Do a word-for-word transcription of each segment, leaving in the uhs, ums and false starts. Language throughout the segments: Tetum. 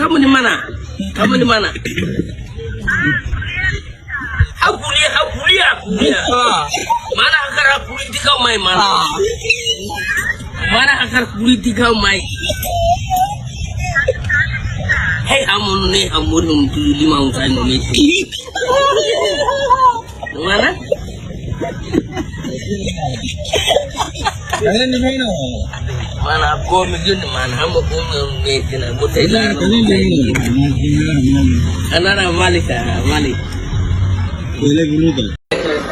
Kamu di mana? Kamu di mana? Ha'u ko'alia, ha'u ko'alia, ko'alia. Ah. Mana hakarak politik ha'u mai, mana? Ah. Mana hakarak politik ha'u mai? Hei, amun ne, amun ne, amun ne, amun ne. Mana? Mana, kau mungkin mana? Kamu kau mungkin mana? Kau tidak. Anak-anak balik, ah, balik. Boleh dulu kan?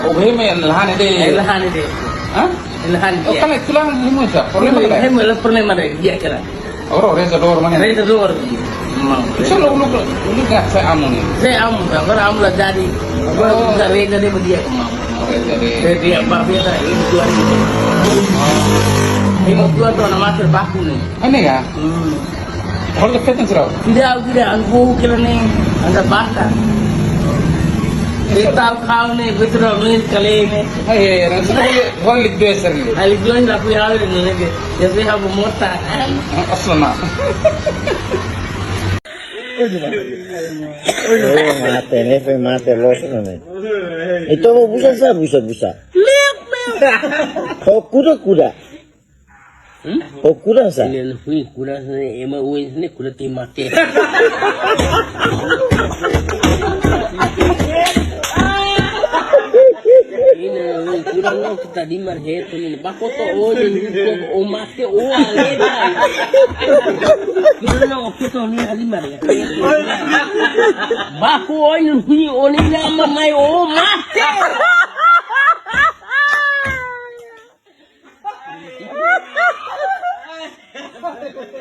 Oh, ini yang lahan itu. Yang lahan itu. Hah? Yang lahan. Oh, kan itu lahan semua, sah. Problema apa? Problema ada, dia kira. Ora, reza dor mana? Reza dor. Mau. Bisa lo uluk, uluk nggak saya amun ya? Saya amun, kalau amun lah jadi. Kalau bisa reza dia, dia mau. Reza dia. Dia, dia, apa, dia tak, ini dua ribu. Ini mau dua tahun nama terbaku nih. Ini ya? Hmm. Kalau dekat kan serau? Tidak, tidak. Aku kira nih, ada bantah. Dia tahu kau nih, betul nih, kali ini. Hai, ya, ya, nanti saya balik dua seri. Balik dua, nggak punya air, ini lagi. Ya, saya mau mota. Aslan, ah. Oh, mate, ne'e foin mate loos ona ne'e. Entaun, busa sá, busa, busa. Ho kuda, kuda. Hmm? Ho kuda sá. Ne'e, ne'e, kuda sá, ne'e, ema, oi, ne'e, kuda te mate. Ina, oi, kuda no, kuda di mar heto, ne'e, ba koto, oi, ne'e, o mate, o aleda. Kuda no, o keto, ne'e, ali mar ya. Ba ko, oi, ne'e, hui, o, ne'e, ina, ama, mai, o mate.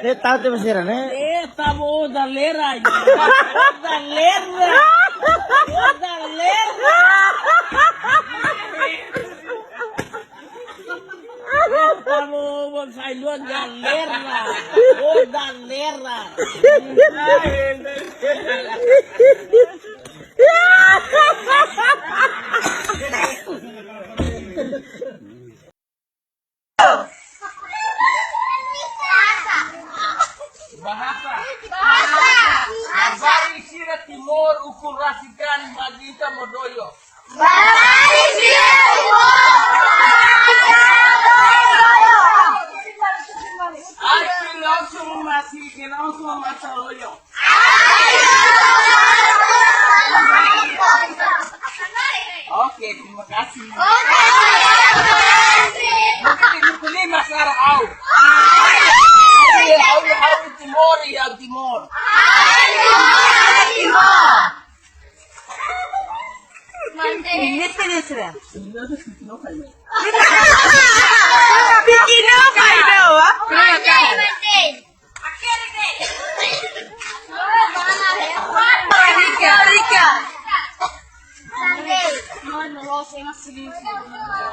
Ne'e tau te masera, ne'e? Eh, tamo da lera, da lera, da lera. Eh, tamo, sai luar da lera, oh, da lera. Bahasa. Bahasa. Habari sira Timor ukun rasik an, maka ita modoyo. Habari sira Timor ukun rasik an, maka ita modoyo. Ai, filósofu masih, filósofu masaloyo. Oke, terima kasih. Oke, terima kasih. Mungkin itu kelima sekarang, au. Au, au, au, Timor, ya, Timor. Ini pedes, ya? Bikin apa itu, ah? Rika, Rika.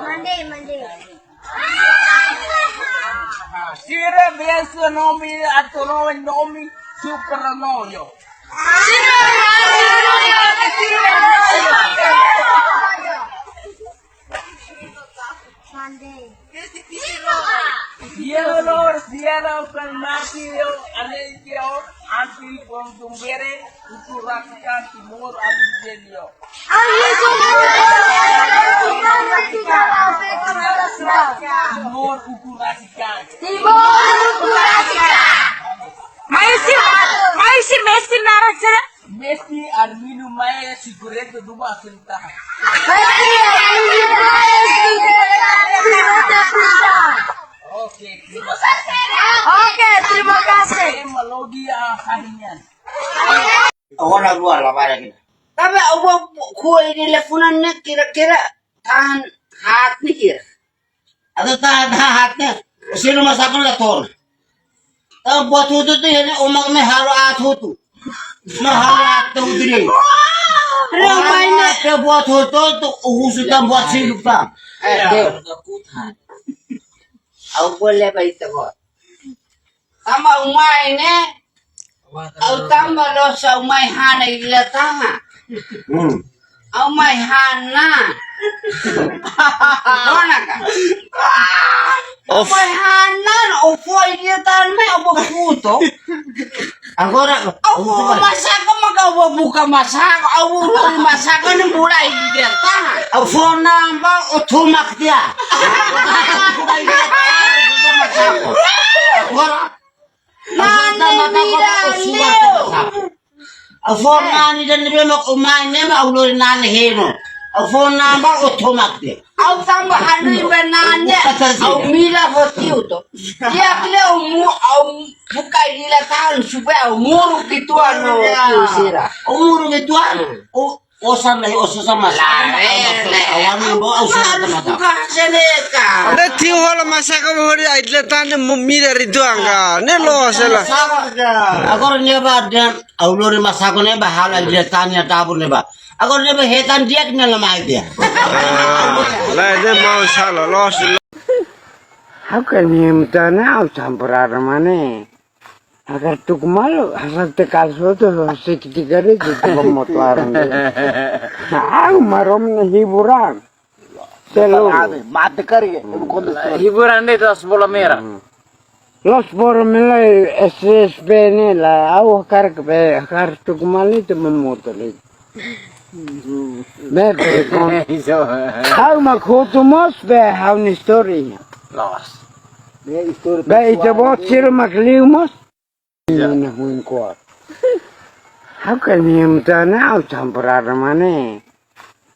Mande, mande. Sira biasa nomi atau nomi, nomi supernoyo. Mande. Yellow, yellow, palmatio, alegio, anti, pontumbere, utu, rasikan, Timor, alegio. Timor, utu, rasikan. Timor, utu, rasikan. Mai sira, mai sira, mai sira naran sira. Messi, Armino, Maia, Sigurento, Duma, Sinta. Oke, terima kasih. Oke, terima kasih. Ema logi ya, harinya. Orang luar lah, barang ini. Tapi, abu, kue di lefunan ne'e kira-kira tahan haat ne'e kira. Atu tahan haat ne'e, sira masak la tor. Tahu buat hotu tu ya, ne'e omak ne'e halo aat hotu. Ne'e halo aat hotu ne'e. Ramai ne'e. Tahu buat hotu tu, husu tahu buat silu tahu. Eh, deh. Au boleh baita ko. Tanba umai ne'e, au tanba loos au mai hana ila tama. Hmm. Au mai hana. Dona ka? Au mai hana, o foi dia tan me o bokuto. Agora, ha'u fó masaku, maka ha'u buka masaku, ha'u lori masaku ne'e mulai di dia tahan. Ha'u fó na'an ba o tomak tiha. Agora, na'an ne'e maka imi ida agora ha'u sudah neo. Ha'u fó na'an ida ne'ebé mak o mai ne'e mak ha'u lori na'an heno. Ha'u fó na'an ba o tomak tiha. Ha'u tanba hanoin ba na'an ne'e. Ha'u mira fó tiu to. Di'ak liu ha'u mu-, ha'u buka lila tahan supaya ha'u muru kituan no tiu sira. Ha'u muru kituan. Hmm. O, osan lai, osan sama. Lae, lae. Awan yang bawa usaha teman-teman. Buka seneka. Ada tiu wala masaku hori ai lila tahan ne'e mira ri tuan ka. Ne'e loos hela. Agora ne'e ba dehan ha'u lori masaku ne'e ba halo ai lila tahan nia dapur ne'e ba. Agora ne'e ba hetan di'ak nia la mai tiha. Ah, lae, ne'e mau sala, loos. Ha'u kan hemu tan ha'u campur arma ne'e. Hakarak tuku malu, hasa'e tiha kali soto, hasa'e tiha kali soto, tuku moto arma ne'e. Ha'u maromak ne'e hiburan. Selu. Mate kari, eh, bukan hiburan ne'e loos bola merah. Hmm. Loos bola merah, S S B ne'e la, ha'u hakarak be, hakarak tuku malu ita mamoto le. Be, be, kon. Iso. Ha'u mak hotu mós be, ha'u-nia istori. Loos. Be, istori be, ita pessoal boot sira mak liu mós. Iya. Ne'e huin kuat. Ha'u kan hemu tan ha'u campur arma ne'e.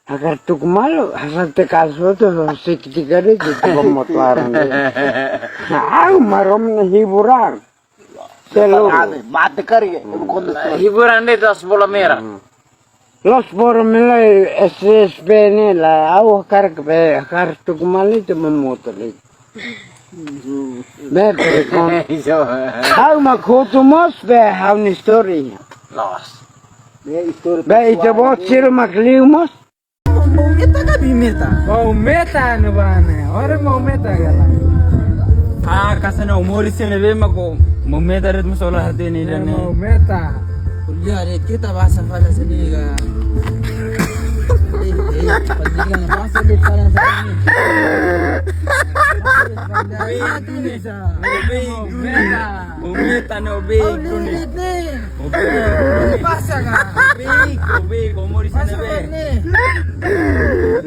Hakarak tuku malu, hasa'e tiha kali soto, hasa'e tiha kali soto, tuku moto arma ne'e. Ha'u maromak ne'e hiburan. Selu. Mate kari, eh, bukan hiburan ne'e loos bola merah. Hmm. Loos bola merah, S S B ne'e la, ha'u hakarak be, hakarak tuku malu ita mamoto le. Be, be, kon. Iso. Ha'u mak hotu mós be, ha'u-nia istori. Loos. Be, istori be, ita pessoal boot sira mak liu mós. Mau meta ka bi meta? Mau meta ne'ebá ne'e. Ora mau meta ka lae? Ah, kasa na umur sini be mako. Mau meta ret masalah hati ni dan. Mau meta. Kuliah ret kita bahasa pada sini ka. Eh, eh, pendidikan bahasa di pada sini. Indonesia. Mau meta. Mau meta no be.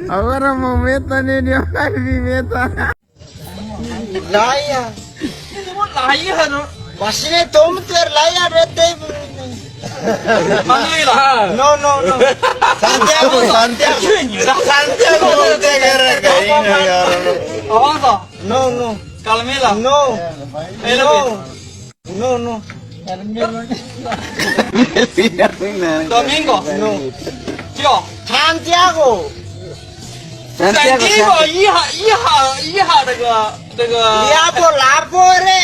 Agora mau meta ne'e, nia mai bi meta. Laiha. Laiha no. Masih ne'e tom ter laiha rete. Manuela. No, no, no. Santiago, Santiago. Santiago, no te agarra, cariño, ya, no. Avanza. No, no. Carmela. No. No. No, no. Domingo. No. Tío. Santiago. Santiago, Santiago, Santiago. Iha, iha, iha, daga, daga. Iha po, la po re.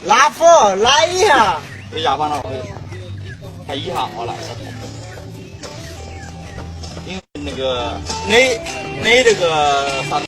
La po, laiha. Iya, mana? Laiha, hola. Ini daga, ini, ini daga.